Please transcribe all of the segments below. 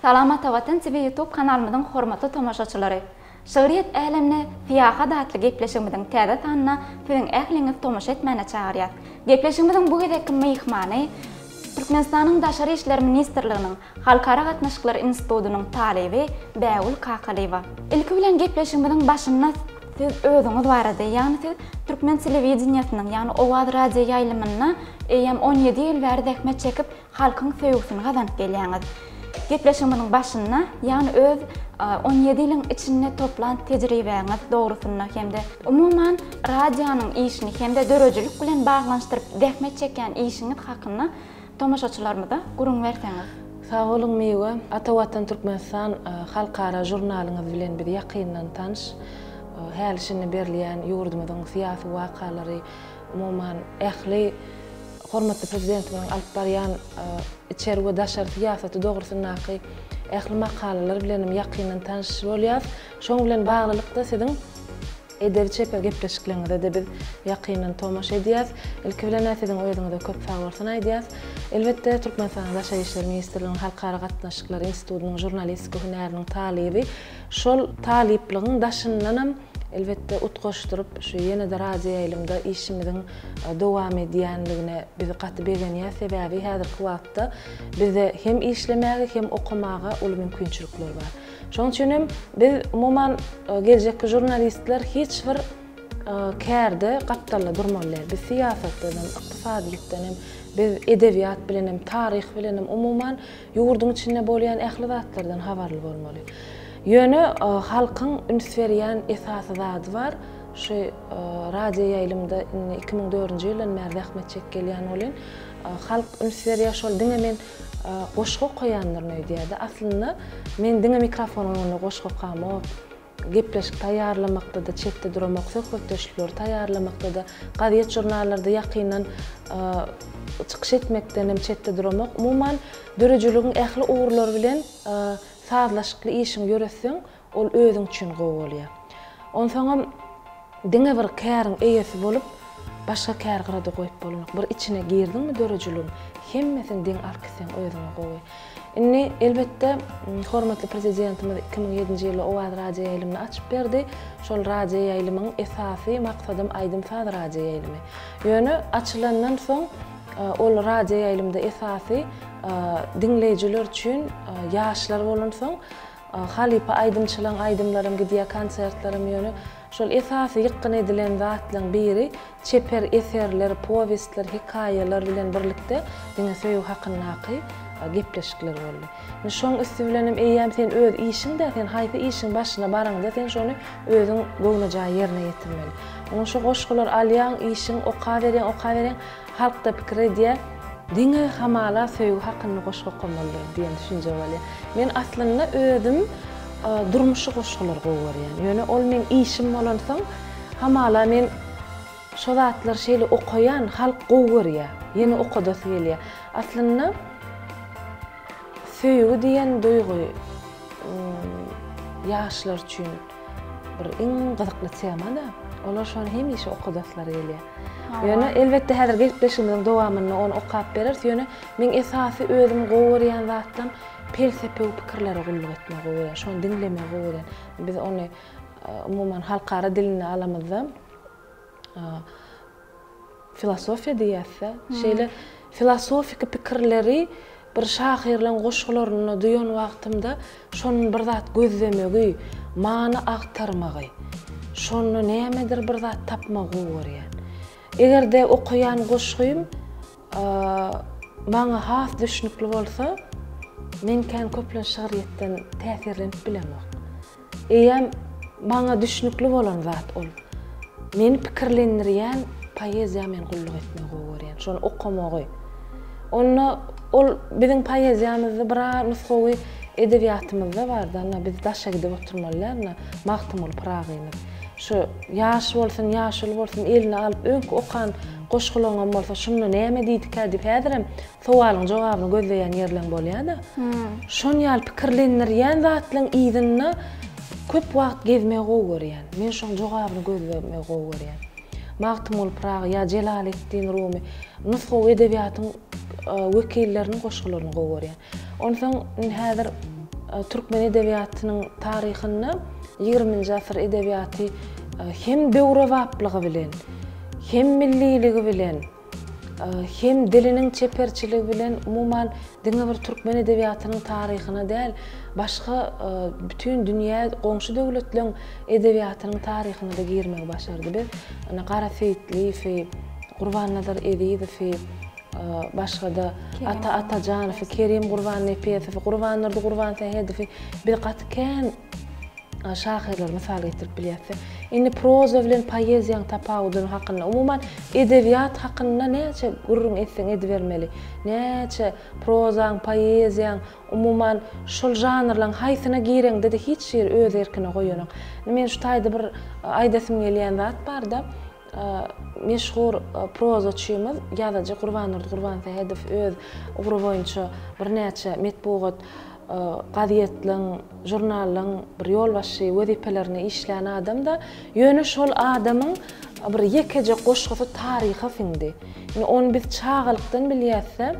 Salam Ata Watan TV YouTube kanalymyzyň hormatly tomaşaçylary! Şygryýet älemine syýahat atly gepleşigimiziň täze sanyna siziň ähliňizi tomaşa etmäne çagyrýas. Gepleşigimiziň bu gezekki myhmany Türkmenistanyň Daşary işler ministrliginiň Halkara gatnaşyklary institudynyň talyby Bägül Kakalyýewa. Ilki bilen gepleşigimiziň başynda siz özüňiz barada, ýagny siz türkmen telewideniýesiniň, ýagny Owaz radioýaýlymynda eýýäm 17 ýyl bäri zähmet çekip, halkyň söýgüsini gazanyp gelýäňiz. Gepleşigimiziň başynda, ýagny öz 17 ýylyň içinde toplan tejribäňiz dogrusynda hem-de umuman radionyň işini hem-de döredijilik bilen baglanyşdyryp zähmet çekýän işiňiz hakynda tomaşaçylarymyza gürrüň berseňiz. Sag boluň Miwe. Ata Watan Türkmenistan halkara žurnalyňyz bilen biz ýakyndan tanyş. Häli-şindi berilýän ýurdumyzyň syýasy wakalary, umuman ähli hormatly Prezidentimiziň alyp barýan içeri we daşary syýasaty dogrusyndaky ähli makalalar bilenem ýakyndan tanyş bolýarys. Şonuň bilen baglylykda siziň Edebi-çeper gepleşikleriňize-de biz ýakyndan tomaşa edýäs. Ilki bilen-ä siziň özüňize köp sagbolsun aýdýas. Elbetde, Türkmenistanyň Daşary işler ministrliginiň Halkara gatnaşyklary institutynyň žurnalistika hünäriniň talyby. Şol talyplygyň daşyndanam, elbetde, utgaşdyryp, şu ýene-de radioýaýlymda işimiziň dowam edýänligine biz gaty begenýäs. Sebäbi häzirki wagtda bizde hem işlemäge, hem okamaga uly mümkinçilikler bar. Şonuň üçin hem biz umuman geljekki žurnalistler hiç bir kärde gapdalda durmaly däl. Biz syýasatdan hem, ykdysadyýetden hem, biz edebiýat bilen hem, taryh bilen hem, umuman ýurduň içinde bolýan ähli zatlardan habarly bolmaly. Ýöne halkyň üns berýän esasy zady bar, şu radioýaýlymda indi 2004-nji ýyldan bäri zähmet çekip gelýän welin, halk üns berýär, şol diňe men goşgy okaýandyryn öýdýärdi. Aslynda men diňe mikrofonyň öňünde goşgy okamok. Gepleşik taýýarlamakda-da çetde duramok, söhbetdeşlikleri taýýarlamakda-da, gazet-žurnallarda ýakyndan çykyş etmekden hem çetde duramok. Umuman, döredijiligiň ähli ugurlary bilen sazlaşykly işiňi ýöretseň, Ol özüň üçin gowy bolýar. Onsoňam diňe bir käriň eýesi bolup, başga käri gyrada goýup bolanok. Bir içine girdiňmi döredijiligiň, hemmesini deň alyp gitseň özüňe gowy. Indi, elbetde, hormatly Prezidentimiz 2007-nji ýylda Owaz radioýaýlymyny açyp berdi. Şol radioýaýlymyň esasy maksadam aýdym-saz radioýaýlymy. Ýöne açylandan soň ol radioýaýlymda esasy diňleýjiler üçin ýaşlar bolansoň, Halypa aýdymçylaň aýdymlaram gidýär konsertlerem ýöne şol esasy ýykgyn edilen zatlaň biri çeper eserler, powestler, hekaýalar bilen birlikde diňe söýgi hakyndaky gepleşikler boldy. Indi şoň üsti bilenem eýýäm sen öz işiň-dä sen haýsy işiň başyna baraňda sen şony özüň göwnejaý ýerine ýetirmeli. Onuň şu goşgulary alýaň işiň okaberýäň okaberýäň Halkda pikir edýär, diňe hamala söýgi hakynda goşgy okamalydyr diýen düşünje bolýar. Men aslynda özüm durmuşy goşgulary gowy görýän. Ýöne ol meň işim bolansoň, hamala men şo zatlary şeýle okaýan, halk gowy görýär, ýene okadasy gelýär. Aslynda söýgi diýen duýgy ýaşlar üçin bir iň gyzykly tema-da. Olar şony hemişe okadaslary gelýär. Ýöne elbetde häzir gepleşigimiziň dowamynda ony okap bereris. Ýöne meň esasy özüm gowy görýän zatlam pelsepewi pikirlere gulluk etmegi gowy görýän. Şony diňlemegi gowy görýän. Biz ony umuman halkara dilinde alamyzda filosofiýa diýýäs-dä. Şeýle filosofiki pikirleri bir şahyrlaň goşgularynda duýan wagtymda şondan bir zat gözlemegi, many agtarmagy, şonda nämedir bir zat tapmagy gowy görýän. Eger-de okaýan goşgym maňa has düşnükli bolsa, men kän köplenç şygryýetden täsirlenip bilemok. Eýýäm maňa düşnükli bolan zat ol. Meni pikirlendirýän poeziýa men gulluk etmegi gowy görýän. Şony okamagy. Onda ol biziň poeziýamyzda bir nusgawy edebiýatymyzda bardy. Ynha biz daşa gidip oturmaly däl ynha Magtymguly Pyragymyz. Şu ýaş bolsun, ýaşuly bolsun eline alyp öňki okan goşgularyňam bolsa şunda näme diýdikä diýip häzirem Sowalyň jogabyny gözleýän ýerleň bolýa-da. Şon ýaly pikirlendirýän zatlaň yzynda köp wagt gezmegi gowy görýän. Men şoň jogabyny gözlemegi gowy görýän. Magtymguly Pyragy ýa Jelaletdin Rumy, nusgawy edebiýatyň wekilleriniň goşgularyny gowy görýän. Onsoň indi häzir. türkmen edebiýatynyň taryhynda ýigriminji asyr edebiýaty hem döwrebaplygy bilen, hem milliligi bilen, hem diliniň çeperçiligi bilen umuman diňe bir türkmen edebiýatynyň taryhyna däl, başga bütin dünýä goňşy döwletleň edebiýatynyň taryhyna-da girmegi başardy. Biz ine Gara Seýitliýewi, Gurbannazar Ezizowy, başga-da Ata Atajanowy, Kerim Gurbannepesowy, Gurbandurdy Gurbansähedowy biz gaty kän şahyrlary mysal getirip bilýäris. Indi proza bilen poeziýaň tapawudyny hakynda, umuman edebiýat hakynda näçe gürrüň etseň edibermeli. Näçe prozaň, poeziýaň, umuman şol žanrlaň haýsyna gireňde-de hiç biri öz erkine goýanok. Indi men şu taýda bir aýdasym gelýän zat barda, Meşhur prozaçymyz, ýazyjy Gurbandurdy Gurbansähedow öz ugry boýunça birnäçe metbugat gazetleň, žurnallaň bir ýolbaşçy wezipelerinde işlän adam-da. Ýöne şol adamyň bir ýekeje goşgusy taryha siňdi. Indi ony biz çagalykdan bilýäs-de,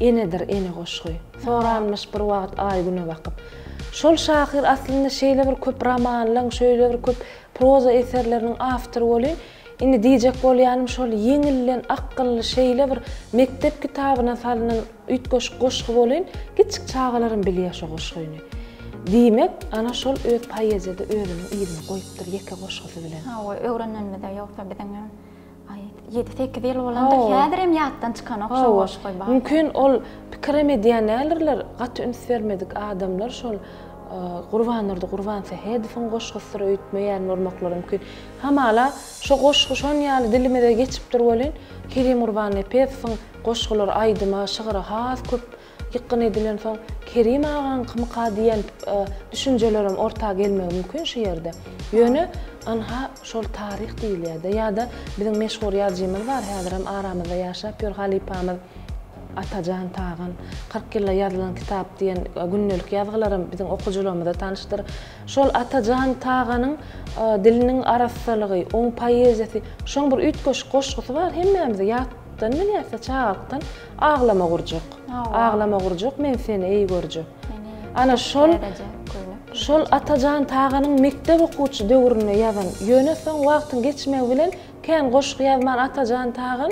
Enedir ene goşgy. Soranmyş bir wagt Aý-Güne bakyp. Şol şahyr aslynda şeýle bir köp romanlaň, şeýle bir köp Proza eserleriniň awtory welin, indi diýjek bolýanym şol ýeňilden akgynly şeýle bir mekdep kitabyna salynan üýtgeşik goşgy welin, kiçjik çagalaram bilýär şo goşgyny. Diýmek, ana şol öz poeziýada özüniň yzyny goýupdyr ýeke goşgusy bilen. Hawa, öwrenenimize ýogsa biziňem aý ýedi-sekiz ýyl bolandyr, häzirem ýatdan çykanok şo goşgy. Mümkin ol pikirem edýän däldirler, gaty üns bermedik adamlar şol Gurbandurdy Gurbansähedowyň goşgusydyr öýtmeýän bolmaklary mümkin. Hamala, şo goşgy şon ýaly dilimize geçipdir welin, Kerim Gurbannepesowyň goşgulary aýdyma, şygra has köp ýykgyn edilensoň, Kerim agaňkymyka diýen düşünjelerem orta gelmegi mümkin şu ýerde. Ýöne, ynha, şol taryh diýilýär-de. Ýa-da biziň meşhur ýazyjymyz bar, häzirem aramyzda ýaşap ýör, halypamyz Atajan Tagan, 40 ýylda ýazylan kitap diýen gündelik ýazgylaram biziň okyjylarymyza tanyşdyr. Şol Atajan Taganyň diliniň arassalygy, oň poeziýasy, şoň bir üýtgeşik goşgusy bar, hemmämize ýatdan bilýäs-de çagalykdan, Aglama gurjak. Aglama gurjak, men seni eý görjek. Ana şol şol Atajan Taganyň mekdep okuwçy döwründe ýazan, ýöne soň wagtyň geçmegi bilen kän goşgy ýazman Atajan Tagan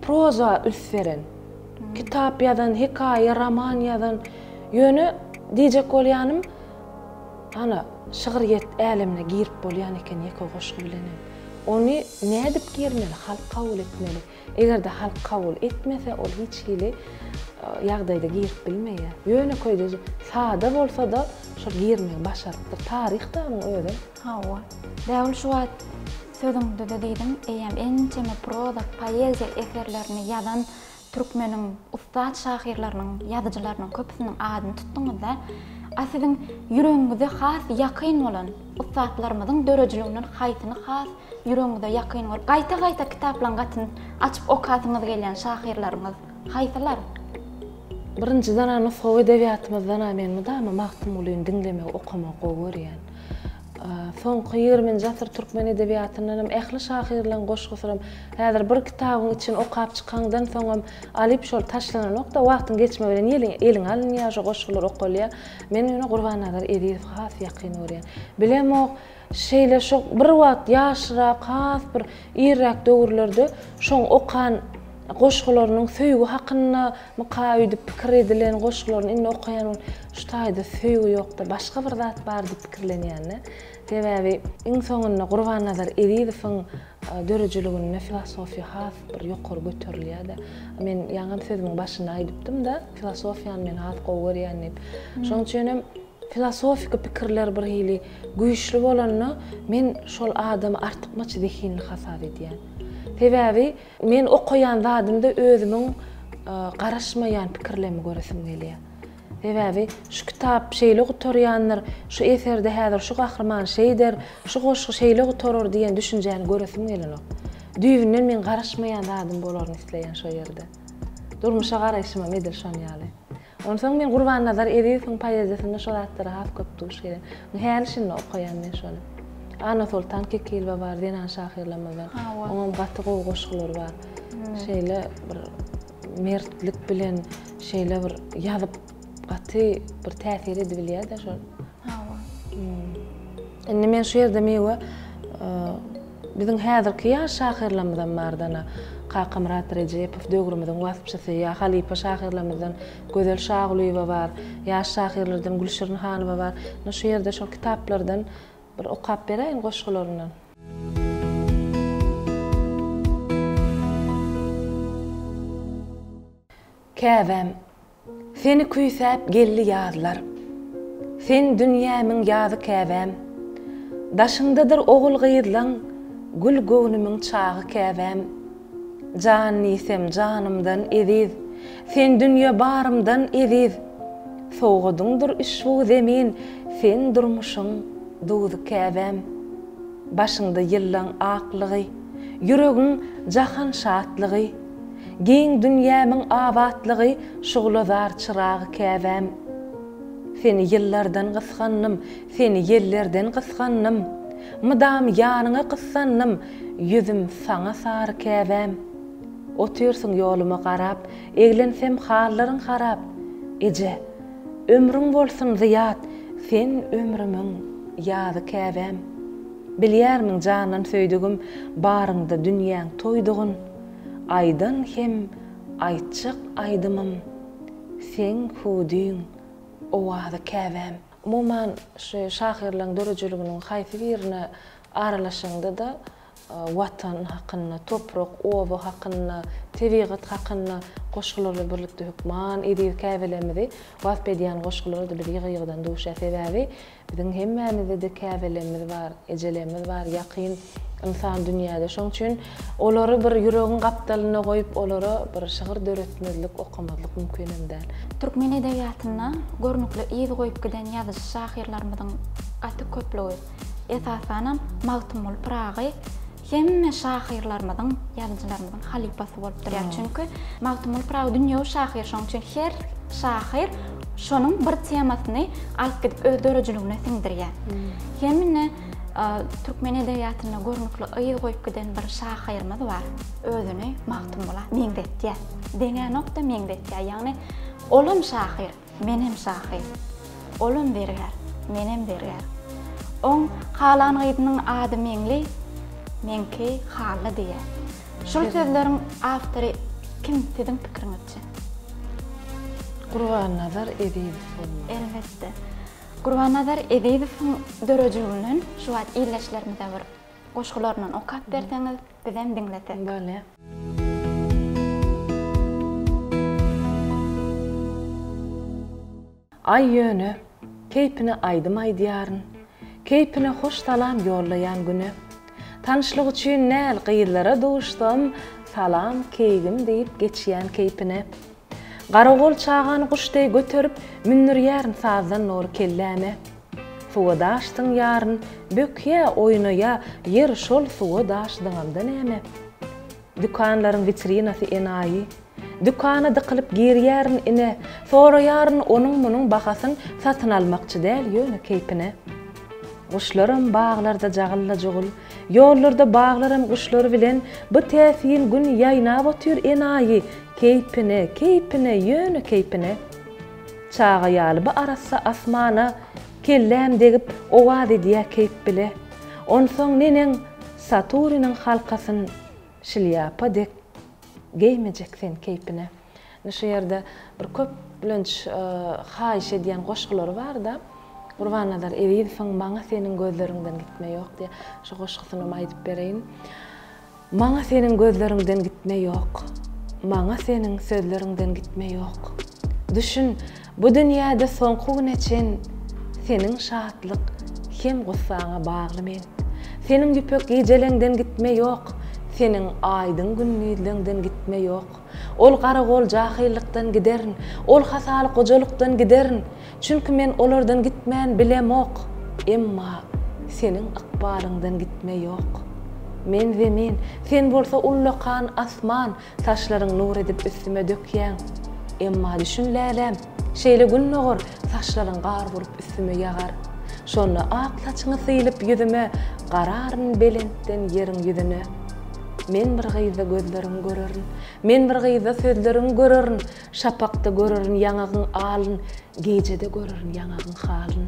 Proza üns beren. Kitap ýazan, hekaýa, roman ýazan. Ýöne diýjek bolýanym, ana, şygryýet älemine girip bolýan eken ýeke goşgy bilenem. Ony nädip girmeli? Halk kabul etmeli. Eger-de halk kabul etmese, ol hiç hili ýagdaýda girip bilmeýär. Ýönekeýde, sada bolsa-da, şol girmegi başarypdyr. Taryh-da onuň özem. Hawa. Bägül şu wagt sözüňde-de diýdiň, eýýäm ençeme proza, poeziýa eserlerini ýazan türkmeniň ussat şahyrlarynyň, ýazyjylarynyň köpüsiniň adyny tutduňyz-da. A siziň ýüregiňize has ýakyn bolan ussatlarymyzyň döredijiliginden haýsyny has ýüregiňize ýakyn görüp, gaýta-gaýta kitaplaryň gatyny açyp okasyňyz gelýän şahyrlaryňyz haýsylar? Birinjiden-ä nusgawy edebiýatymyzdan-a men mydama Magtymgulyny diňlemegi, okamagy gowy görýän. Soňky ýigriminji asyr türkmen edebiýatyndanam ähli şahyrlaryň goşgusyram häzir bir kitabyň içini okap çykaňdan soňam alyp şol taşlananok-da, wagtyň geçmegi bilen ýeliň eliňe alynýar, şo goşgular okalýar. Men ýöne Gurbannazar Ezizowy has ýakyn görýän. Bilemok, şeýle şo bir wagt ýaşrak, has bir irräk döwürlerde şoň okan goşgularynyň söýgi hakynda Myka öýdüp pikir edilen goşgularyny indi okaýan bolup, şu taýda söýgi ýokda, başga bir zat bar diýip pikirlenýän-de. Sebäbi iň soňunda Gurbannazar Ezizowyň döredijiliginde filosofiýa has bir ýokary göterilýär-de. Men ýaňam sözümiň başynda aýdypdym-da, filosofiýany men has gowy görýän diýip. Şonuň üçin hem filosofiki pikirler bir hili güýçli bolanda, men şol adamy artykmaç zehinli hasap edýän. Sebäbi Men okaýan zadymda özümiň garaşmaýan pikirlerimi göresim gelýär. Sebäbi şu kitap şeýle gutarýandyr, şu eserde häzir şu gahryman şeýder, şu goşgy şeýle gutarar diýen düşünjäni göresim gelenok. Düýbünden meň garaşmaýan zadym bolaryny isleýän şo ýerde. Durmuşa garaýşymam edil şon ýaly. Onsoň men Gurbannazar Ezizowyň poeziýasynda şo zatlara has köp duş gelýän. Häli-şindi okaýan men şony. Annasoltan Kekilowa bar zenan şahyrlarymyzdan. Oňam gaty gowy goşgulary bar. Şeýle bir mertlik bilen şeýle bir ýazyp. gaty bir täsir edibilýär-de şol. Hawa. Indi men şu ýerde Miwe biziň häzirki ýaş şahyrlarymyzam bar-da, Kakamyrat Rejepow döwrümiziň waspçysy, ýa halypa şahyrlarymyzdan Gözel Şagulyýewa bar, ýaş şahyrlardan Gülşirin Hanowa bar. Indi şu ýerde şol kitaplardan bir okap beräýiň goşgularyndan. Käbäm, seni küýsäp geldi ýazlar. Sen dünýämiň ýazy käbäm. Daşyňdadyr ogul-gyzlaň, Gül göwnümiň çagy käbäm. Jan diýsem janymdan eziz, Sen dünýe barymdan eziz. Sowgadyňdyr üşbu zemin, Sen durmuşyň duzy käbäm. Başyňda ýyllaň aklygy, Ýüregiň jahan şatlygy. Giň dünýämiň abatlygy, Şuglazar çyragy käbäm. Seni ýyllardan gysgandym, Seni ýellerden gysgandym. Mydam ýanyňa gyssandym, Ýüzüm saňa sary käbäm. Otyrsyň ýoluma garap, Eglensem hallaryň harap. Eje, ömrüň bolsun zyýat, Sen ömrümiň ýazy käbäm. Bilýärmiň jandan söýdügim Baryňda dünýäň toýdugyn. Aýdan hem aýtjak aýdymym Seň hüwdüň owazy käbäm. Umuman, şu şahyrlaryň döredijiliginiň haýsy birine aralaşaňda-da Watan hakynda, toprak, oba hakynda, tebigat hakynda goşgular bilen birlikde hökman eziz käbelerimizi wasp edýän goşgulara-da biz ýygy-ýygydan duşýas. Sebäbi Biziň hemmämizde-de käbelerimiz bar, ejelerimiz bar, ýakyn ynsan dünýäde. Şoň üçin olary bir ýüregiň gapdalynda goýup, olara bir şygyr döretmezlik, okamazlyk mümkinem däl. Türkmen edebiýatynda görnükli yz goýup giden ýazyjy-şahyrlarymyzyň gaty köplügi, esasanam Magtymguly Pyragy Hemme şahyrlarymyzyň, ýazyjylarymyzyň halypasy bolup durýar. Çünki Magtymguly Pyragy dünýewi şahyr, şonuň üçin her şahyr şonuň bir temasyny alyp gidip öz döredijiligine siňdirýär. Hem indi türkmen edebiýatynda görnükli yz goýup giden bir şahyrymyz bar. Özüni Magtymgula meňzetýär. Deňänok-da meňzetýär. Ýagny olam şahyr. Menem şahyr. Olam zergär, menem zergär. Oň halan gyzynyň ady Meňli, meňki Hally diýýär. Şul sözleriň awtory kim siziň pikiriňizçe? Gurbannazar Ezizow bolmaly. Elbetde. Gurbannazar Ezizowyň döredijiginden şu wagt ildeşlerimize bir goşgularyndan okap berseňiz, bizem diňlesek. Bolýar. Aý ýöne, keýpine aýdym aýdýaryn, Keýpine hoş salam ýollaýan güne. Tanyşlyk üçin däl, gyzlara duşsam, Salam, keýgim diýip geçýän keýpine. Garagol çagany guş deý göterip, Mündürýärin sazdan doly kelläme. Suwa daş zyňýaryn, bökýä, oýnaýa, Ýer şol suwa daş zyňamda näme? Dükanlaryň witrinasy enaýy. Dükana dykylyp girýärin ine, Soraýaryn onuň-munuň bahasyn, Satyn almakçy däl, ýöne keýpine. Guşlaram baglarda jagylla-jugul, Ýollarda baglaram guşlary bilen Bu täsin gün ýaýnap otyr enaýy, Keýpine, keýpine, ýöne keýpine. Çaga ýaly bu arassa asmana Kelläm degip owaz edýä keýp bile. Onsoň neneň Saturiniň halkasyn Şlýapa dek geýmejek sen keýpine. Indi şu ýerde bir köplenç haýyş edýän goşgulary bar-da. Gurbannazar Ezizowyň Maňa seniň gözleriňden gitme ýok diýýär. Şu goşgusynam aýdyp bereýin. Maňa seniň gözleriňden gitme ýok, Maňa seniň sözleriňden gitme ýok. Düşün, bu dünýäde soňky güne çen Seniň şatlyk hem gussaňa bagly men. Seniň ýüpek gijeleňden gitme ýok, Seniň aýdyň gündizleňden gitme ýok. Ol garagol jahyllykdan giderin, Ol hasaly gojalykdan giderin. Çünki men olardan gitmän bilemok, emma seniň ykbalyňdan gitme ýok. Men zemin, sen bolsa ullakan asman, saçlaryň nur edip üstüme dökýäň. Emma düşün läläm, şeýle gün dogar, saçlaryň gar bolup üstüme ýagar. Şonda ak saçyňy sylyp ýüzüme, gararyn belentden ýeriň ýüzüne. Men bir gyzda gözleriňi görerin, men bir gyzda sözleriňi görerin, Şapakda görerin ýaňagyň alyn. Gijede görerin ýaňagyň halyn.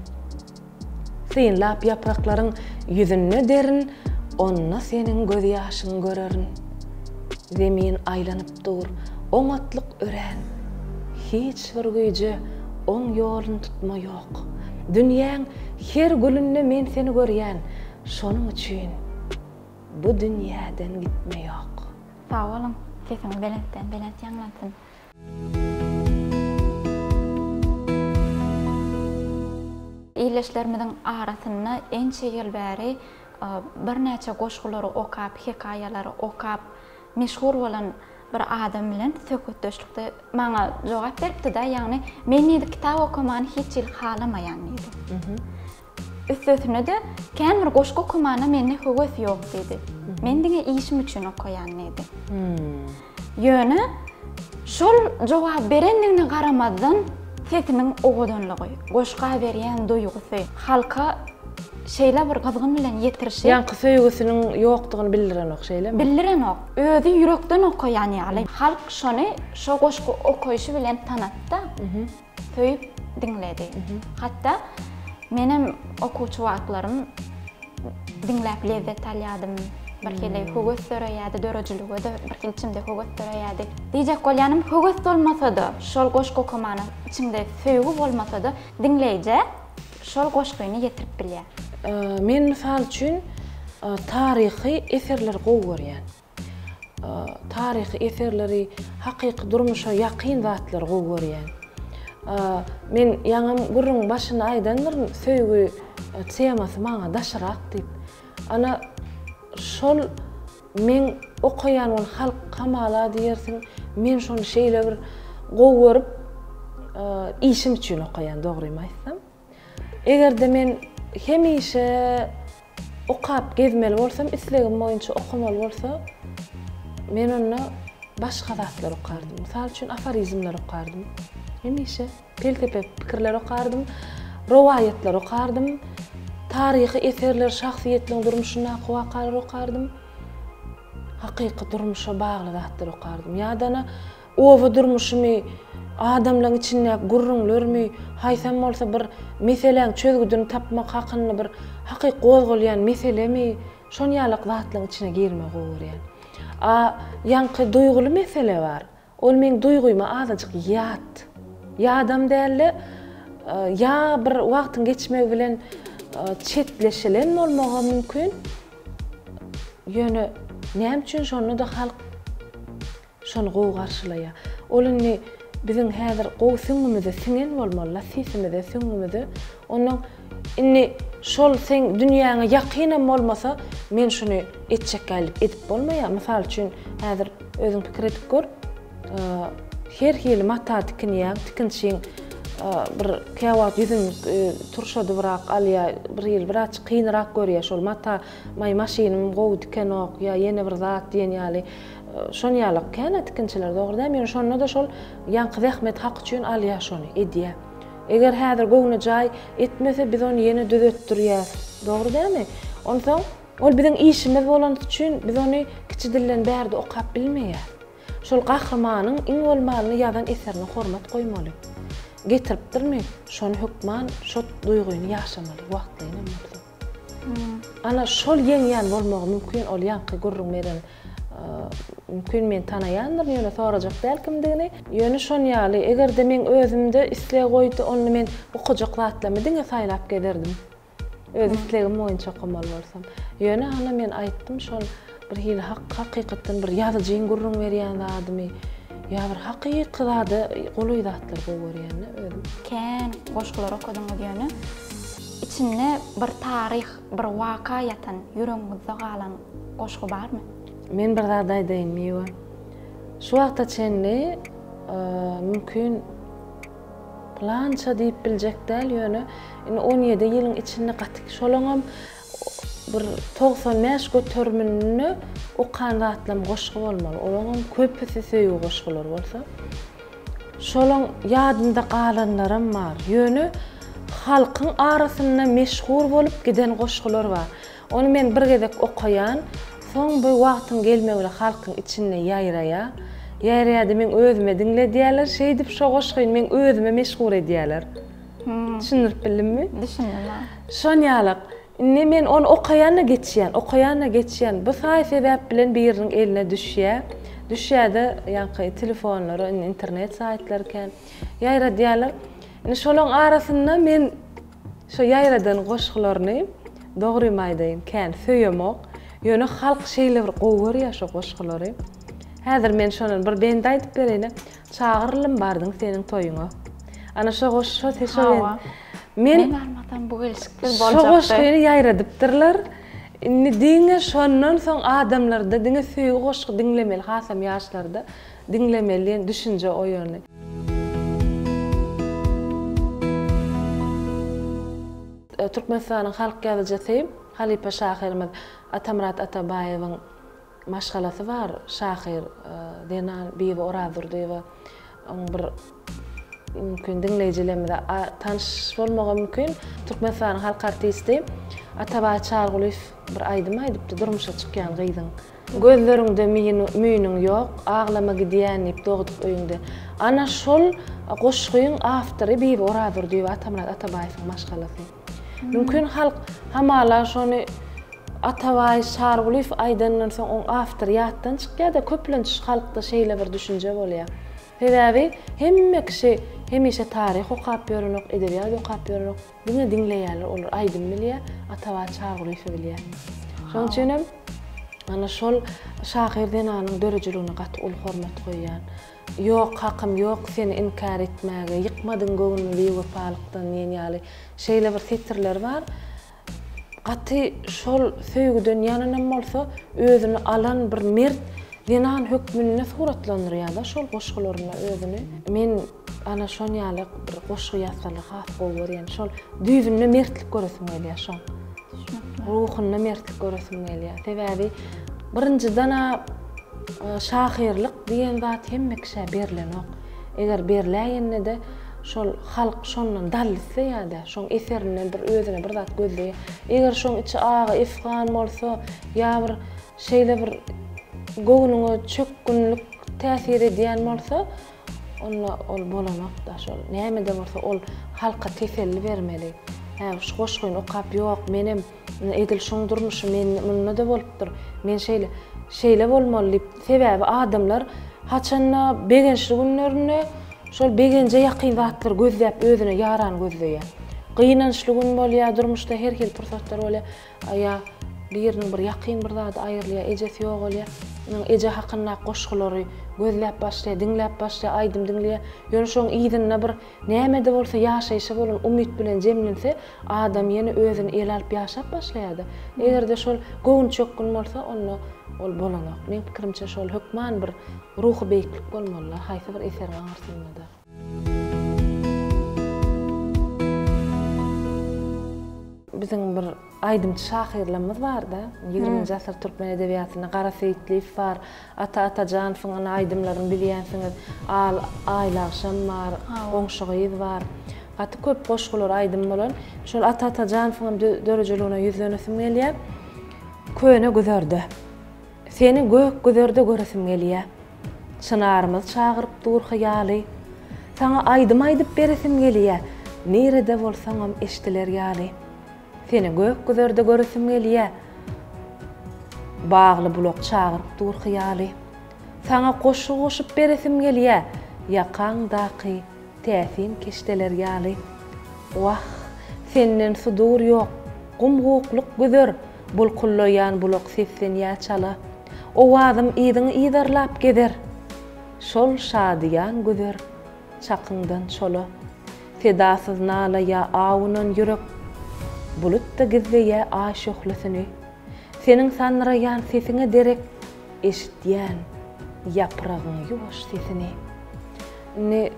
Synlap ýapraklaryň ýüzünde derin, Onda seniň gözýaşyň görerin. Zemin aýlanyp dur, oňatlyk örän, Hiç bir güýje oň ýolun tutma ýok. Dünýäň her gülünde men seni görýän, Şonuň üçin bu dünýäden gitme ýok. Sag boluň, sesiňiz belentden belent ýaňlansyn. Ildeşlerimiziň arasynda ençe ýyl bäri birnäçe goşgulary okap, hekaýalary okap meşhur bolan bir adam bilen söhbetdeşlikde maňa jogap beripdi-de, ýagny men diýdi kitap okamany hiç hili halamaýan diýdi. Üstesine-de, kän bir goşgy okamana mende höwes ýok diýdi. Men diňe işim üçin okaýan diýdi. Ýöne şol jogap berendigine garamazdan, sesiniň owadanlygy, goşga berýän duýgusy, halka şeýle bir gyzgyn bilen ýetirişi. Ýaňky söýgüsiniň ýokdugyny bildirenok, şeýlemi? Bildirenok. Özi ýürekden okaýan ýaly. Halk şony şo goşgy okaýşy bilen tanatdy-da. Söýüp diňledi. Hatda menem okuwçy wagtlarym diňläp lezzet alýadym. Bir hili höwes döreýärdi, döredijilige-de bir hili içimde höwes döreýärdi. Diýjek bolýanym, höwes bolmasa-da, şol goşgy okamana içiňde söýgi bolmasa-da, diňleýjä şol goşgyny ýetirip bilýär. Men mysal üçin taryhy eserleri gowy görýän. Taryhy eserleri, hakyky durmuşa ýakyn zatlary gowy görýän. Men ýaňam gürrüňiň başynda aýdandyryn, söýgi temasy maňa daşyrak diýip. Ana, şol meň okaýan ol halk hamala diýersiň, men şony şeýle bir gowy görüp, işim üçin okaýan dogrymy aýtsam. Eger-de men hemişe okap gezmeli bolsam, islegim boýunça okamaly bolsa, men onda başga zatlar okardym. Mysal üçin, aforizmler okardym. Hemişe pelsepe pikirler okardym, rowaýatlar okardym, taryhy eserler, şahsyýetleriň durmuşyndaky wakalary okardym. Hakyky durmuşa bagly zatlar okardym. Ýa-da Oba durmuşymy, adamlaň içindäki gürrüňlermi, haýsam bolsa bir meseläň çözgüdini tapmak hakynda bir hakyky gozgalýan meselemi, şon ýalak zatlaň içine girmegi gowy görýän. A ýaňky duýguly mesele bar. Ol meň duýgyma azajyk ýat. Ýadam däl-de, ýa bir wagtyň geçmegi bilen çetleşilen bolmagam mümkin. Ýöne näme üçin şonda-da halk Şony gowy garşylaýar. Ol indi biziň häzir gowy süňňümize siňen bolmaly-la, sesimize, süňňümize. Onnoň indi şol seň dünýäňe ýakynam bolmasa, men şuny etjek gälip edip bolmaýar. Mysal üçin, häzir özüň pikir edip gör, her hili mata tikinýäň, tikinçiň bir käwagt ýüzüni turşadybrak alýar, bir hili birazjyk kynrak görýär şol mata, maý maşynym gowy tikenok ýa ýene bir zat diýen ýaly. Şon ýalak kän-ä tikinçiler dogry dämi ýöne şonda-da şol ýaňky zähmet haky üçin alýar şony, edýär. Eger häzir göwnejaý etmese biz ony ýene düzetdirýäs. Dogry dämi? Onsoň ol biziň işimiz bolany üçin biz ony kiçi dilden bärde okap bilmeýäs. Şol gahrymanyň iň bolmanda ýazan eserine hormat goýmaly. Getiripdirmi, şony hökman şo duýgyny ýaşamaly, wagtlaýynam bolsa. Ana şol ýeňýän bolmagy mümkin ol ýaňky gürrüň beren mümkin men tanaýandyryn ýöne sorajak däl kimdigini. Ýöne şon ýaly egerde meň özümde isleg goýdy onda men okajak zatlarymy diňe saýlap gezerdim. Öz islegim boýunça okamaly bolsam. Ýöne ana men aýtdym şol bir hili hak hakykatdan bir ýazyjyň gürrüň berýän zadymy ýa bir hakyky zada golaý zatlary gowy görýän-de özüm. Kän goşgular okadyňyz ýöne Içinde bir taryh, bir waka ýatan, ýüregiňizde galan goşgy barmy? Men bir zat aýdaýyn, Miwe. Şu wagta çenli mümkin pylança diýip biljek däl, ýöne indi 17 ýylyň içinde gaty şolaňam bir 95 göteriminde okan zatlarym goşgy bolmaly. Olaňam köpüsi söýgi goşgulary bolsa. Şolaň ýadymda galanlaram bar. Ýöne halkyň arasynda meşhur bolup giden goşgular bar. Ony men bir gezek okaýan, soň bu wagtyň gelmegi bilen halkyň içinde ýaýraýar. Ýaýraýar-da meň özüme diňledýärler. Şeýdip şo goşgyny meň özüme meşhur edýärler. Düşündirip bildimmi? Düşündim. Şon ýalak. Indi men ony okaýan-da geçýän, okaýan-da geçýän. Bu saý-sebäp bilen biriniň eline düşýär. Düşýär-de, ýaňky telefonlara, indi internet saýtlary kän, ýaýradýarlar. Indi şolaň arasynda men şo ýaýradan goşgularyny, dogrymy aýdaýyn, kän söýemok. Ýöne halk şeýle bir gowy görýär şo goşgulary. Häzir men şondan bir bent aýdyp bereýin-ä. Çagyryldym bardyň seniň toýuňa. Ana şo goş şo se şo Hawa. Men Men barmasam bu gelşiksiz şo boljakdy. goşgyny ýaýradypdyrlar. Indi diňe şondan soň adamlarda diňe söýgi goşgy diňlemeli hasam ýaşlarda diňlemeli diýen düşünje oýandy. Türkmenistanyň halk ýazyjysy, halypa şahyrymyz Atamyrat Atabaýewiň Maşgalasy bar şahyr zenan Bibi Orazdurdyýewa oň bir mümkin diňleýjilerimize tanyş bolmagy mümkin. Türkmenistanyň halk artisti Atabaý Çargulyýew bir aýdym aýdypdy durmuşa çykýan gyzyň. Gözleriňde müýnüň ýok, aglama gidýän diýip dogduk öýüňde. Ana şol goşgyň awtory Bibi Orazdurdyýewa Atamyrat Atabaýewiň maşgalasy. Mümkin halk hamala şony Atabaý Çargulyýew aýdandan soň oň awtory ýatdan çykýar-da, köplenç halkda şeýle bir düşünje bolýar. Sebäbi hemme kişi hemişe taryh okap ýörenok, edebiýat okap ýörenok, diňe diňleýärler, olar aýdym bilýär, Atabaý Çargulyýewi bilýär. Şonuň üçinem ana şol şahyr zenanyň döredijiligine gaty uly hormat goýýan. Ýok, hakym ýok seni inkär etmäge, Ýykmadyň göwnümi biwepalykdan diýen ýaly şeýle bir setirleri bar. Gaty şol söýgüden ýananam bolsa, özüni alan bir mert zenan hökmünde suratlandyrýar-da şol goşgularynda özüni. Men ana şon ýaly bir goşgy ýazsalar has gowy görýän. Şol düýbünde mertlik göresim gelýär şoň. Ruhunda mertlik göresim gelýär. Sebäbi birinjiden-ä şahyrlyk diýen zat hemme kişä berlenok. Eger berläýende-de şol halk şondan dal isleýär-de, şoň eserinden bir özüne bir zat gözleýär. Eger şoň içi agy efgan bolsa ýa bir şeýle bir göwnüňe çökgünlik täsir edýän bolsa, Onda ol bolanok-da şol. Näme-de bolsa ol halka teselli bermeli. Hä, şu goşgyny okap, ýok, menem edil şoň durmuşy men munda-da bolupdyr. Men şeýle, şeýle bolmaly diýip, sebäbi adamlar haçanda begençli günlerinde şol begenje ýakyn zatlary gözläp özüne ýaran gözleýär. Gynançly gün bolýar, durmuşda her hili pursatlar bolýar. Ýa biriniň bir ýakyn bir zady aýrylýar, ejesi ýogalýar. Onuň eje hakyndaky goşgulary gözläp başlaýar, diňläp başlaýar, aýdym diňleýär. Ýöne şoň yzynda bir näme-de bolsa ýaşaýşa bolan umyt bilen jemlense, adam ýene özüni ele alyp ýaşap başlaýar-da. Eger-de şol göwnüçökgün bolsa, onda ol bolanok. Meň pikirimçe şol hökman bir ruhy beýiklik bolmaly-da, haýsy bir eseriň aňyrsynda-da. Biziň bir aýdymçy şahyrlarymyz bar-da, ýigriminji asyr türkmen edebiýatynda Gara Seýitliýew bar, Ata Atajanowyň ana aýdymlaryny bilýänsiňiz, Al, Aýly agşam bar, Goňşy gyz bar. Gaty köp goşgulary aýdym bolan. Şol Ata Atajanowyň hem döredijiligine ýüzlenesim gelýär. Köne güzerde. Seni gök güzerde göresim gelýär. Çynarymyz çagyryp dur hyýaly. Saňa aýdym aýdyp beresim gelýä, Nirede bolsaňam eşdiler ýaly. Seni gök güzerde göresim gelýä, Bagly bulak çagyryp dur hyýaly. Saňa goşgy goşup beresim gelýä, Ýakaňdaky täsin keşdeler ýaly. Wah, senden sudur ýok, gum-gukluk güzer, Bulkullaýan bulak seslenýä çala. Owazym yzyňy yzarlap gezer. Şol şadyýan güzer çakyňdan çola. Sedasyz nalaýa awunan ýürek. Bulut-da gizleýä aý şöhlesini. Seniň sandyraýan sesiňe derek eşidýän ýapragyň ýuwaş sesini. Indi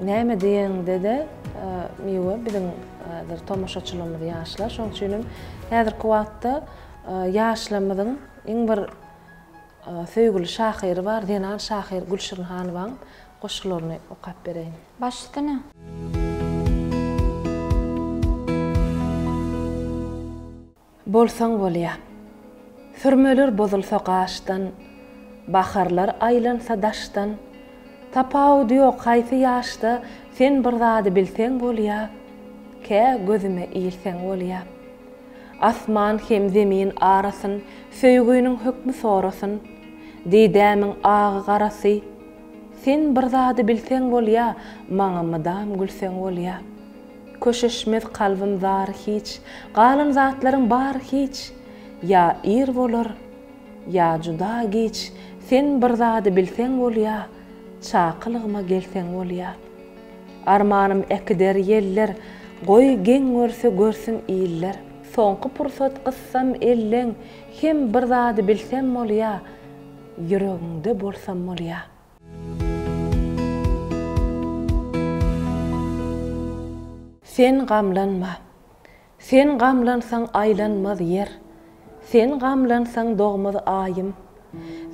näme diýeňde-de Miwe biziň häzir tomaşaçylarymyz ýaşlar. Şonuň üçinem häzirki wagtda Ýaşlarymyzyň iň bir söýgüli şahyry bar, zenan şahyr Gülşirin Hanowaň goşgularyny okap bereýin. Baş üstüne. Bolsaň bolýa. Sürmeler bozulsa gaşdan. Baharlar aýlansa daşdan. Tapawudy ýok haýsy ýaşda sen bir zady bilseň bolýa, kä gözüme ilseň bolýa. Asman hem zemin arasyn söýgüniň hökmi sorasyn. Didämiň agy-garasy. Sen bir zady bilseň bolýa, maňa mydam gülseň bolýa. Köşeşmez kalbym zary hiç, galan zatlaryň bary hiç. Ýa ir bolar, Ýa juda giç, sen bir zady bilseň bolýa, çakylygyma gelseň bolýa. Armanym äkider ýeller, goý geň görse görsün iller. Soňky pursat gyssam elleň, hem bir zady bilsem bolýa, ýüregiňde bolsam bolýa. Sen gamlanma. Sen gamlansaň aýlanmaz ýer, Sen gamlansaň dogmaz Aýym.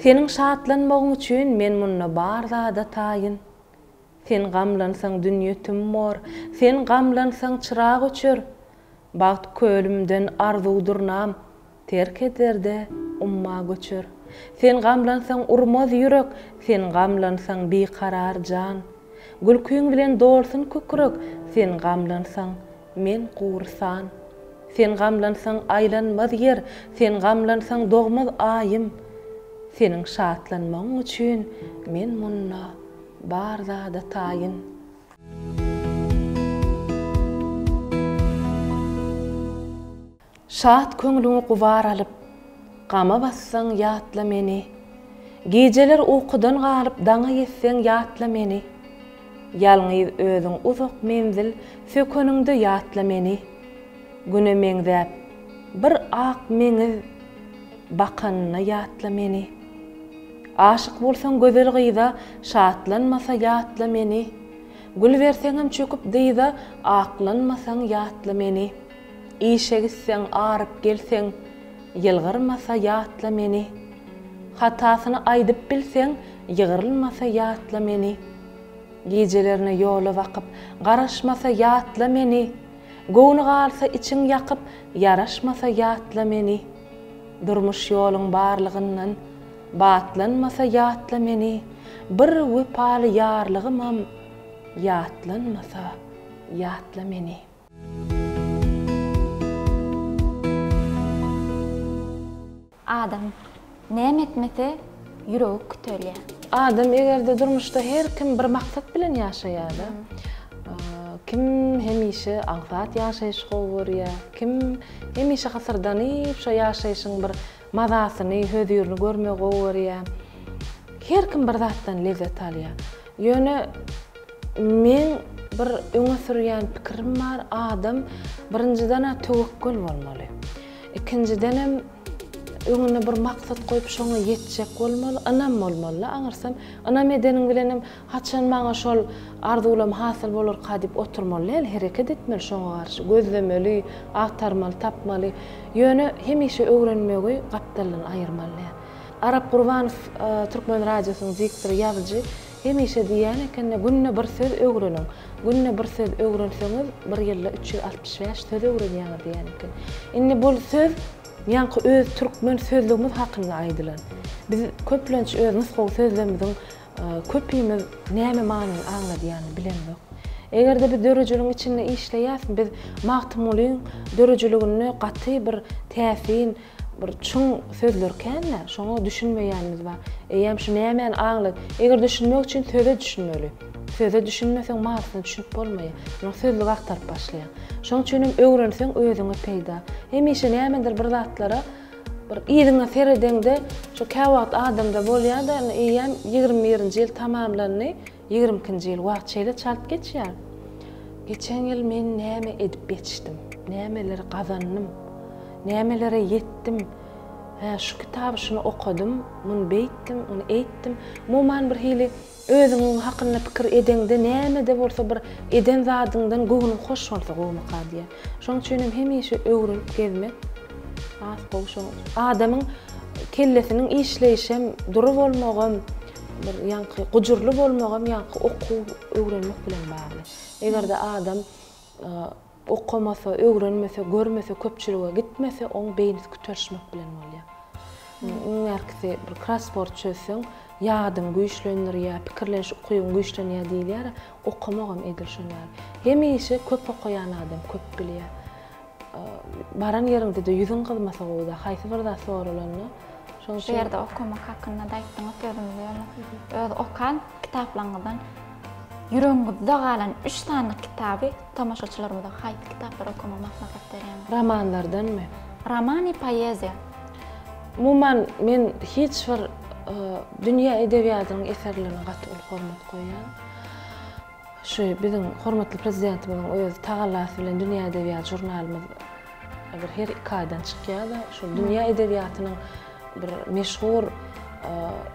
Seniň şatlanmagyň üçin men munda bar zada taýyn. Sen gamlansaň dünýe tüm bor, Sen gamlansaň çyrag öçer. Bagt kölümden arzuw durnam, Terk eder-de umma göçer. Sen gamlansaň urmaz ýürek, Sen gamlansaň bikarar jan. Gülkiň bilen dolsun kükrek, Sen gamlansaň Men gury san. Sen gamlansaň aýlanmaz ýer, Sen gamlansaň dogmaz Aýym. Seniň şatlanmagyň üçin men munda bar zada taýyn. Şat köňlüňi gubar alyp, Gama batsaň ýatla meni. Gijeler ukudan galyp daňa ýetseň ýatla meni. Ýalňyz özüň uzak menzil sökeniňde ýatla meni. Güne meňzäp bir ak meňiz bakanynda ýatla meni. Aşyk bolsaň gözel gyza şatlanmasa ýatla meni. Gül berseňem çöküp dyza aklanmasaň ýatla meni. Işe gitseň, aryp gelseň, Ýylgyrmasa ýatla meni. Hatasyny aýdyp bilseň, Ýygrylmasa ýatla meni. Gijelerne ýola bakyp, Garaşmasa ýatla meni. Göwni galsa içiň ýakyp, Ýaraşmasa ýatla meni. Durmuş ýoluň barlygyndan, Batlanmasa ýatla meni. Bir wepaly ýarlygymam, Ýatlanmasa ýatla meni. Adam näme etmese ýüregi kütelýär. Adam egerde durmuşda her kim bir maksat bilen ýaşaýarda. Kim hemişe aňsat ýaşaýyş gowy görýär, kim hemişe hysyrdanyp şo ýaşaýşyň bir mazasyny, hözirini görmegi gowy görýär. Her kim bir zatdan lezzet alýar. Ýöne meň bir öňe sürýän pikirim bar, adam birinjiden-ä töwekgel bolmaly. Ikinjidenem öňünde bir maksat goýup şoňa ýetjek bolmaly, ynam bolmaly-da aňyrsam. Ynam edeniň bilenem haçan maňa şol arzuwlam hasyl bolarka diýip oturmaly däl, hereket etmeli şoňa garşy, gözlemeli, agtarmaly, tapmaly. Ýöne hemişe öwrenmegi gapdaldan aýyrmaly däl. Arap Gurbanow Türkmen radiosynyň diktory, ýazyjy hemişe diýýän eken-de, günde bir söz öwreniň. Günde bir söz öwrenseňiz, bir ýylda 365 söz öwrenýäňiz diýýän eken. Indi bul söz ýaňky öz türkmen sözlügimiz hakynda aýdylan. Biz köplenç öz nusgawy sözlerimiziň köpimiz näme manyny aňladýanyny bilemzok. Eger-de biz döredijiligiň içinde işleýäs, biz Magtymgulyň döredijiliginde gaty bir täsin, Bir çuň sözler kän-dä, şoňa düşünmeýänimiz bar. Eýýäm şu nämäni aňlad. Eger düşünmek üçin söze düşünmeli. Söze düşünmeseň manysyna düşünip bolmaýar. Onsoň sözlük agtaryp başlaýaň. Şoň üçin hem öwrenseň özüňe peýda. Hemişe nämedir bir zatlara bir yzyňa seredeňde şo käwagt adamda bolýar-da, indi eýýäm 21-nji ýyl tamamlandy. 22-nji ýyl wagt şeýle çalt geçýär. Geçen ýyl men näme edip ýetişdim? Nämeleri gazandym? Nämelere ýetdim? Hä, şu kitaby şuny okadym, muny beýtdim, muny eýtdim. Umuman bir hili özüňiň hakynda pikir edeňde näme-de bolsa bir eden zadyňdan göwnüň hoş bolsa gowumyka diýýän. Şonuň üçin hem hemişe öwrenip gezmek has gowy şoň. Adamyň kellesiniň işleýşem, dury bolmagam, bir ýaňky gujurly bolmagam ýaňky okuw öwrenmek bilen bagly. Eger-de adam Okamasa, öwrenmese, görmese, köpçülige gitmese, oň beýnisi kütelişmek bilen bolýar. Iň bärkisi bir krossword çözseň, ýadyňy güýçlendirýär, pikirleniş ukybyň güýçlenýär diýilýär-ä, okamagam edil şon ýaly. Hemişe köp okaýan adam köp bilýär. Baran ýeriňde-de ýüzüň gyzmasa gowy-da, haýsy bir zat soralanda. Şonuň üçin. Şu ýerde okamak hakynda-da aýtdyňyz sözümizi ýöne öz okan kitaplaryňyzdan ýüregiňizde galan üç sany kitaby tomaşaçylarymyza haýsy kitaplary okamagy maslahat berýäňiz? Romanlardanmy? Roman i poeziýa. Umuman, men hiç bir dünýä edebiýatynyň eserlerine gaty uly hormat goýýan. Şu biziň hormatly Prezidentimiziň öz tagallasy bilen Dünýä edebiýaty žurnalymyz bir her iki aýdan çykýar-da, şol dünýä edebiýatynyň bir meşhur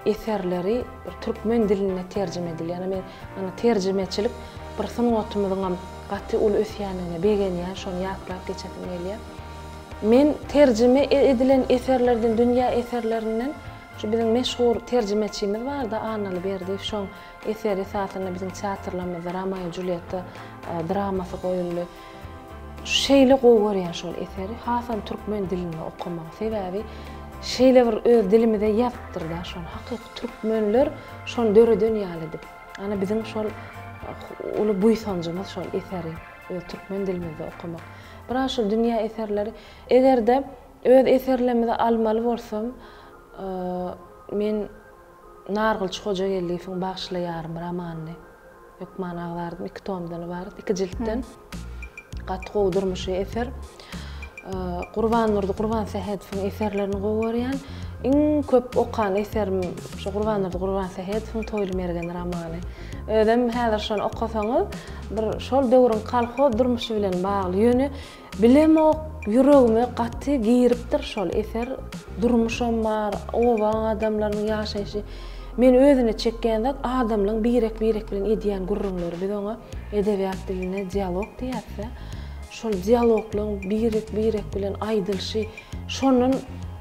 eserleri bir türkmen diline terjime edilýär. Men ýagny terjimeçilik bir sungatymyzyňam gaty uly ösýändigine begenýän, şony ýatlap geçesim gelýär. Men terjime edilen eserlerden, dünýä eserlerinden şu biziň meşhur terjimeçimiz bardy, Annaly Berdiýew, şoň Eseri esasynda biziň teatrlarymyzda Romeo Julýetta dramasy goýuldy. Şeýle gowy görýän şol eseri, hasam türkmen dilinde okamagy. Sebäbi şeýle bir öz dilimize ýazypdyr-da şony. Hakyky türkmenler şony döreden ýaly edip. Ana biziň şol uly buýsanjymyz şol eseri öz türkmen dilimizde okamak. Biraz şol dünýä eserleri eger-de öz eserlerimizi almaly bolsam, men Nargylyç Hojageldiýewiň Bagyşla ýarym romanyny hökman agzardym. Iki tomdan ybarat, iki jiltden. Gaty gowy durmuşy eser. Gurbandurdy Gurbansähedowyň eserlerini gowy görýän. Iň köp okan eserim şu Gurbandurdy Gurbansähedowyň Toýly mergen romany. Özem häzir şony okasaňyz, bir şol döwrüň kolhoz durmuşy bilen bagly. Ýöne Bilemok, ýüregime gaty giripdir şol eser. Durmuşam bar, obaň adamlarynyň ýaşaýşy. Meni özüne çekýän zat adamlaryň birek-birek bilen edýän gürrüňleri. Biz oňa edebiýat dilinde dialog diýýäris-dä. Şol dialoglaryň birek-birek bilen aýdylyşy, şondan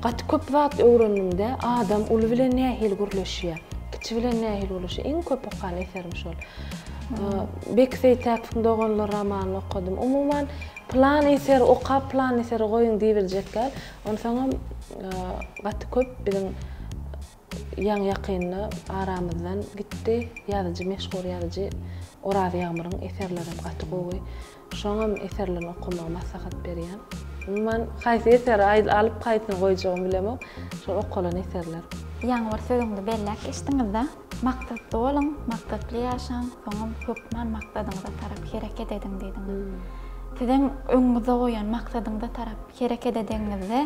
gaty köp zat öwrendim-dä. Adam uly bilen nähili gürleşýär, kiçi bilen nähili gürleşýär. Iň köp okan eserim şol. Beki Seýtäkowyň Doganlar romanyny okadym. Umuman, pylan eseri okap, pylan eseri goýuň diýibiljek däl. Onsoňam gaty köp biziň ýaňy-ýakynda aramyzdan gitdi. Ýazyjy, meşhur ýazyjy Oraz Ýagmyryň eserlerem gaty gowy. Şoňam eserlerini okamagy maslahat berýän. Umuman, haýsy eseri alyp, haýsyny goýjagymy bilemok. Şol okalan eserler. Ýaňy bir sözüňizi belläp geçdiňiz-de, maksatly boluň, maksatly ýaşaň, soňam hökman maksadyňyza tarap hereket ediň diýdiňiz. Siziň öňüňizde goýan maksadyňyza tarap hereket edeňizde,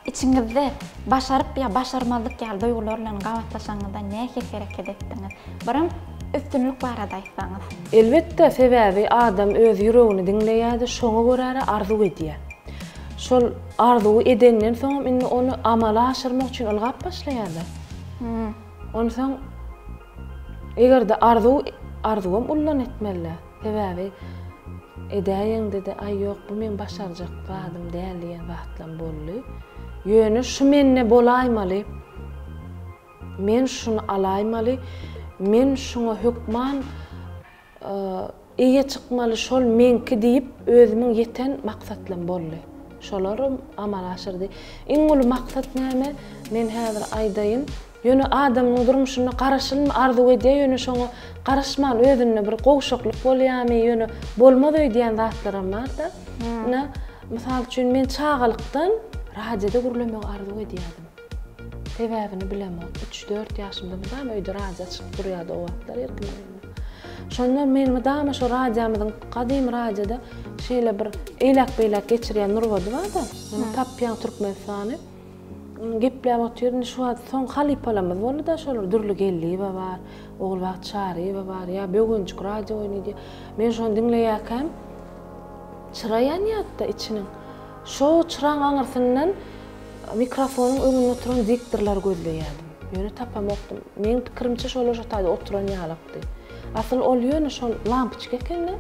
içiňizde başaryp ýa başarmazlyk ýaly duýgular bilen gabatlaşanyňyzda nähili hereket etdiňiz? Biram üstünlik barada aýtsaňyz. Elbetde, sebäbi adam öz ýüregini diňleýär-de, şoňa görä-de arzuw edýär. Şol arzuwy edenden soňam indi ony amala aşyrmak üçin ylgap başlaýar-da. Onsoň eger-de arzuw, arzuwam ullan etmeli-dä. Sebäbi edäýeňde-de, aý ýok, bu meň başarjak zadym däl diýen zatlam boldy. Ýöne şu mende bolaýmaly. Men şuny alaýmaly, men şuňa hökman eýe çykmaly, şol meňki diýip özümiň ýeten maksatlam boldy. Şolaram amala aşyrdy. Iň uly maksat näme? Men häzir aýdaýyn. Ýöne adamyň durmuşynda garaşylma arzuw edýär, ýöne şoňa garaşman özünde bir gowşaklyk bolýarmy, ýöne bolmaz öýdýän zatlaram bar-da. Ine, mysal üçin men çagalykdan radioda gürlemegi arzuw edýärdim. Sebäbini bilemok. Üç-dört ýaşymda mydama öýde radio açyk durýardy o wagtlar Erkin öýünde. Şonda men mydama şo radiomyzyň gadymy radioda şeýle bir eýläk-beýläk geçirýän nurbady bar-da. Ýöne tapýaň Türkmenistany. Gepläp otyr. Indi şu wagt soň halypalarymyz boldy-da şolar Dürli Geldiýewa bar, Ogulbagt Çaryýewa bar, ýa Böwenjik radio oýny diýýär. Men şony diňleýärkäm çyra ýanýardy-da içiniň. Şo çyraň aňyrsyndan Mikrofonyň öňünde oturan diktorlary gözleýärdim. Ýöne tapamokdym. Meň pikirimçe şolar şo taýda oturan ýalakdy. Asyl ol ýöne şol lampoçka eken-de.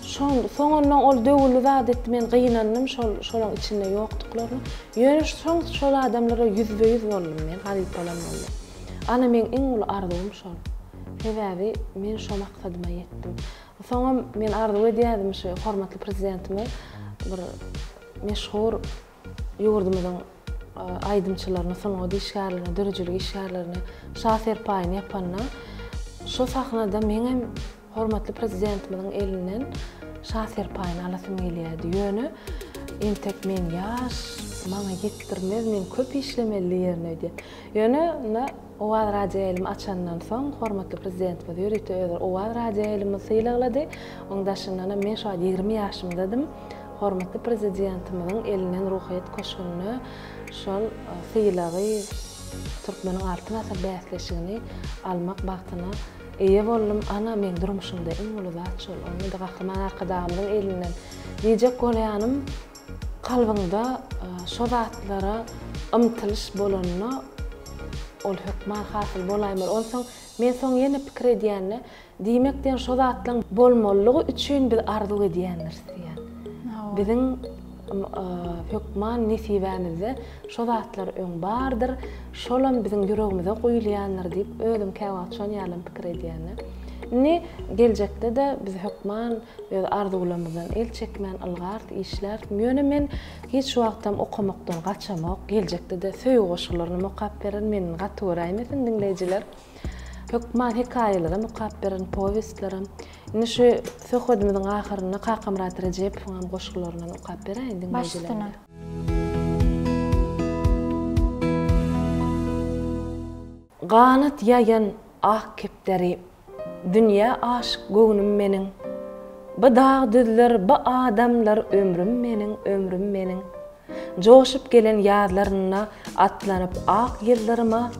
Şol soňundan ol döwüldi zat etdi men gynandym şol şolaň içinde ýokduklaryna. Ýöne soň şol adamlara ýüzbe-ýüz boldum men, halypalam boldy. Ana meň iň uly arzuwym şol. Sebäbi men şo maksadyma ýetdim. Soňam men arzuw edýärdim şu hormatly Prezidentimiz bir meşhur ýurdumyzyň. aýdymçylaryna, sungat işgärlerine, döredijilik işgärlerine şa serpaýyny ýapanda, şo sahnada meňem Hormatly Prezidentimiziň elinden Şa serpaýyny alasym gelýärdi. Ýöne entek men ýaş, maňa ýetdirmez, men köp işlemeli diýerin öýdýän. Ýöne indi Owaz radioýaýlymy açandan soň hormatly Prezidentimiz ýörite özi Owaz radioýaýlymyzy sylaglady. Oň daşyndanam men şo wagt 20 ýaşymdadym. Hormatly Prezidentimiziň elinden Ruhyýet köşgünde şol sylagy Türkmeniň Altyn asyr bäsleşigini almak bagtyna Eýe boldum, ana, meň durmuşymda iň uly zat şol. Onda-da Gahryman Arkadagymyzyň elinden. Diýjek bolýanym, kalbyňda şo zatlara ymtylyş bolanda, ol hökman hasyl bolaýmaly. Onsoň men soň ýene pikir edýän-de, diýmek diýen şo zatlaryň bolmalylygy üçin biz arzuw edýändiris diýýän. Biziň hökman nesibämizde Şo zatlar öň bardyr, şolam biziň ýüregimize guýulýandyr diýip, özüm käwagt şon ýalam pikir edýän-de. Indi geljekde-de biz hökman öz arzuwlarymyzdan el çekmän ylgarys, işläris. Ýöne men hiç wagtam okamakdan gaçamok. Geljekde-de söýgi goşgularynam okap bererin, menden gaty göräýmesin diňleýjiler. Hökman hekaýalaram okap bererin, powestlerem. Indi şu söhbedimiziň ahyrynda Kakamyrat Rejepowyňam goşgularyndan okap beräýin diňleýjilerimize. Ganat ýaýan ak kepderi, Dünýä aşyk göwnüm meniň. Bu dag-düzler, bu adamlar Ömrüm meniň, ömrüm meniň. Joşup gelen ýazlarynda Atlanyp ak ýyldyryma,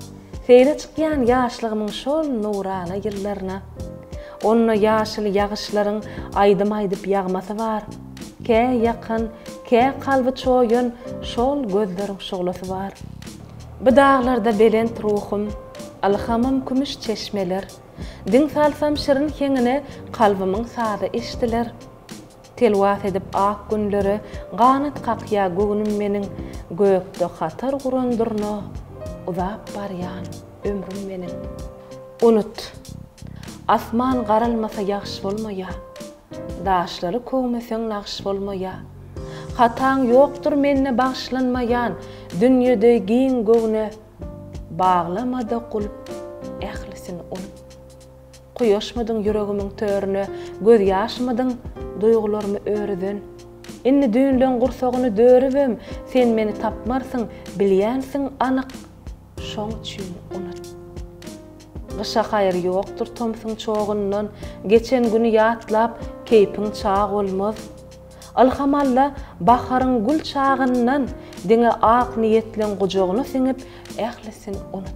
Seýle çykýan ýaşlygymyň Şol nurana ýyllaryna. Onda ýaşyl ýagyşlaryň Aýdym aýdyp ýagmasy bar. Kä ýakan, kä kalby çoýan Şol gözleriň şuglasy bar. Bu daglarda belent ruhum, Ylhamym kümüş çeşmeler. Diň salsam şirin heňine Kalbymyň sazy eşdiler. Telwas edip ak günlere Ganat kakýa göwnüm meniň, Gökde hatar guran durna Uzap barýan ömrüm meniň. Unut! Asman garalmasa ýagş bolmaýa. Daşlary köwmeseň nagyş bolmaýa. Hataň ýokdur mende bagyşlanmaýan, Dünýedeý giň göwne baglamada gulp, ählisini unut. Kuýaşmydyň ýüregimiň törüne, Gözýaşmydyň duýgularmy örüzen. Indi düýnleň gursagyny dörübem, Sen meni tapmarsyň, bilýänsiň anyk. Şoň üçin unut. Gyşa haýyr ýokdur tomsuň çogyndan, Geçen güni ýatlap, keýpiň çag bolmaz. Ylham al-da, baharyň gül çagyndan, Diňe ak niýetleň gujagyna siňip, Ählisin unut.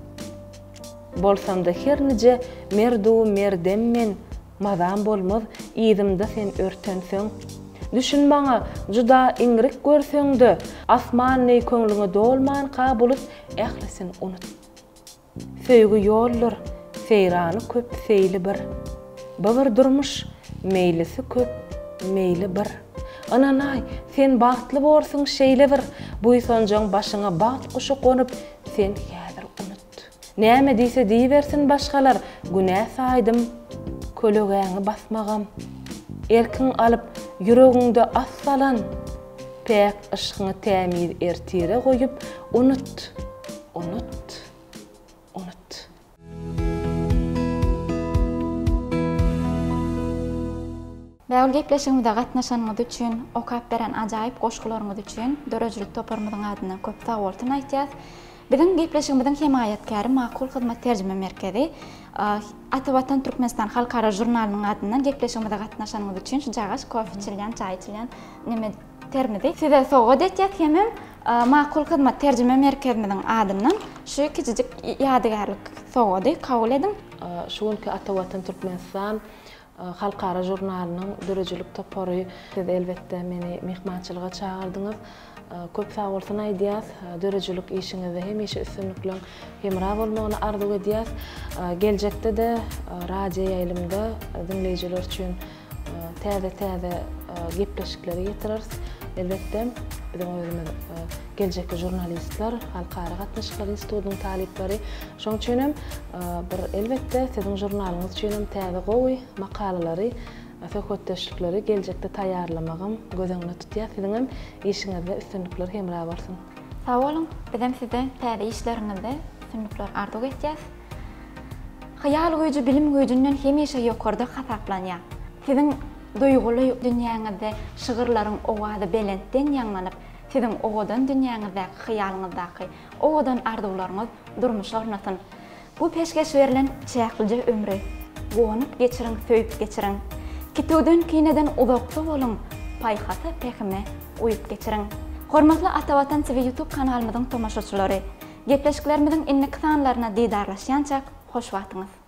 Bolsam-da her nije merdu merdem men, Mazam bolmaz yzymda sen örtenseň. Düşün maňa, juda iňrik görseň-de, Asman deý köňlüňe dolmanka bulut, Ählisin unut. Söýgi ýoldur, seýrany köp, seýli bir. Bu bir durmuş, meýlisi köp, meýli bir. Ynanaý, sen bagtly borsuň şeýle bir, Buýsanjaň başyňa bagt guşy gonup, Sen häzir unut. Näme diýse diýibersin başgalar, Günä saýdym kölegäňi basmagam. Erkiň alyp, ýüregiňde at salan, Päk yşkyňy tämiz ertire goýup, Unut, unut, unut. Bägül gepleşigimize gatnaşanyňyz üçin, okap beren ajaýyp goşgularyňyz üçin döredijilik toparymyzyň adyndan köp sagbolsun aýtýas. Biziň gepleşigimiziň hemaýatkäri Makul Hyzmat Terjime Merkezi. Ata Watan Türkmenistan halkara žurnalynyň adyndan gepleşigimize gatnaşanyňyz üçin şujagaş kofe içilýän, çaý içilýän neme termizi size sowgat etýäs hemem Makul Hyzmat Terjime Merkezimiziň adyndan şu kiçijik ýadygärlik sowgady kabul ediň. Şu günki Ata Watan Türkmenistan Halkara žurnalynyň döredijilik topary, siz elbetde meni myhmançylyga çagyrdyňyz. Köp sagbolsun aýdýas. Döredijilik işiňizde hemişe üstünlikleň hemra bolmagyny arzuw edýäs. Geljekde-de radioýaýlymda diňleýjiler üçin täze-täze gepleşikleri getireris. Elbetde, biziň özümiz geljekki žurnalistler, Halkara gatnaşyklar institutynyň talyplary. Şonuň üçin hem bir elbetde siziň žurnalyňyz üçin hem täze gowy makalalary, söhbetdeşlikleri geljekde taýýarlamagam göz öňünde tutýas. Siziň hem işiňizde üstünlikler hemra bolsun! Sag boluň, bizem size täze işleriňizde üstünlikler arzuw etýäs. Hyýal güýji bilim güýjünden hemişe ýokarda hasaplanýar. Siziň duýguly dünýäňizde şygyrlaryň owazy belentden ýaňlanyp, siziň owadan dünýäňizdäki hyýalyňyzdaky owadan arzuwlaryňyz durmuşa ornasyn. Bu peşgeş berlen çäklije ömri guwanyp geçiriň, söýüp geçiriň. Kitüwden-kineden uzakda boluň, paýhasa-pähime uýup geçiriň. Hormatly Atavatan TV YouTube kanalymyzyň tomaşaçylary! Gepleşiklerimiziň indiki sanlaryna didarlaşýançak hoş wagtyňyz!